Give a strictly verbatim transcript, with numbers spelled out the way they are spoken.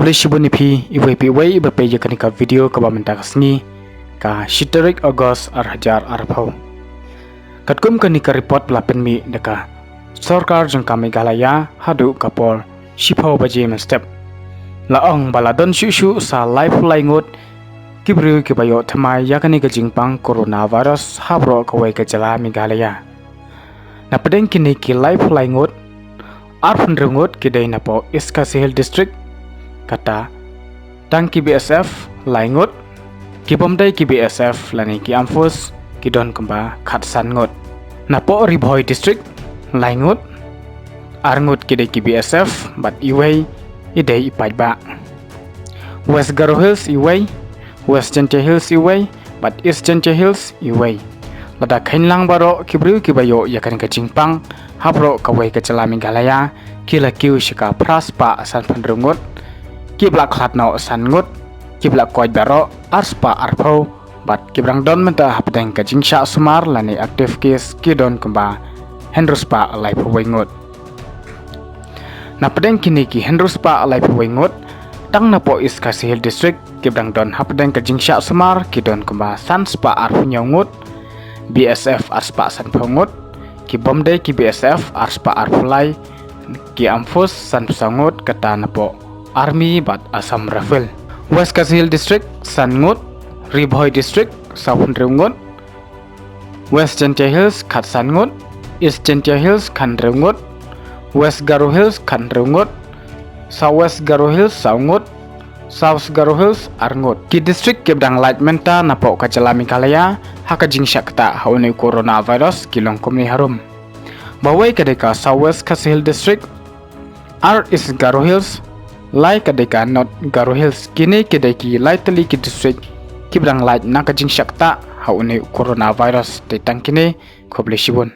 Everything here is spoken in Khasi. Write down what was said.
Khublei shibun ïa phi iwei pa iwei iba peit ïa kane ka video kaba mynta ka sngi, ka shi tarik August ar hajar arphew. Katkum kane ka report ba la pynmih da ka sorkar jong ka Meghalaya haduh ka por shiphew baje mynstep, la ong ba la don shuh shuh sa laiphew lai ngut ki briew kiba ïoh thymmai ïa kane ka jingpang coronavirus ha baroh kawei ka jylla Meghalaya. Na pdeng kine ki laiphew lai ngut, arphew hynriew ngut ki dei napoh East Khasi Hills District, kata tang ki B S F lai ngut, ki bym dei ki B S F lane ki Armed Force ki don kumba khatsan ngut. Napoh Ri Bhoi District lai ngut, ar ngut ki dei ki B S F bad iwei i dei i paidbah. West Garo Hills iwei, West Jaintia Hills iwei, bad East Jaintia Hills iwei. Lada kheiñ lang baroh ki briew kiba ïoh ïa kane ka jingpang ha baroh kawei ka jylla Meghalaya, ki la kiew sha ka phra spah sanphew hynriew ngut, kiba la khlad noh san ngut, kiba la koit baroh ar spah arphew, bad kiba dang don mynta hapdeng ka jingshah sumar lane active case ki don kumba hynriew spah laiphew wei ngut. Na pdeng kine ki hynriew spah laiphew wei ngut, tang napoh East Khasi Hills District kiba dang don hapdeng ka jingshah sumar ki don kumba san spah arphew hynñiew ngut, B S F ar spah sanphew ngut, ki bym dei ki B S F ar spah arphew lai, ki Armed Force sanphew saw ngut, kata napoh Army bad Assam Rifle. West Khasi Hills District san ngut, Ri Bhoi District sawphew hynriew ngut, West Jaintia Hills khatsan ngut, East Jaintia Hills khathynriew ngut, West Garo Hills khathynriew ngut, South West Garo Hills saw ngut, South Garo Hills ar ngut. Ki district kiba dang lait mynta napoh ka jylla Meghalaya ha ka jingshah ktah ha une u coronavirus ki long kumne harum. Ba wei ka dei ka South West Khasi Hills District, ar East Garo Hills, lai ka dei ka North Garo Hills. Kine ki dei ki lai tylli ki district kiba dang lait na ka jingshah ktah ha une u coronavirus. Te tang kine, khublei shibun.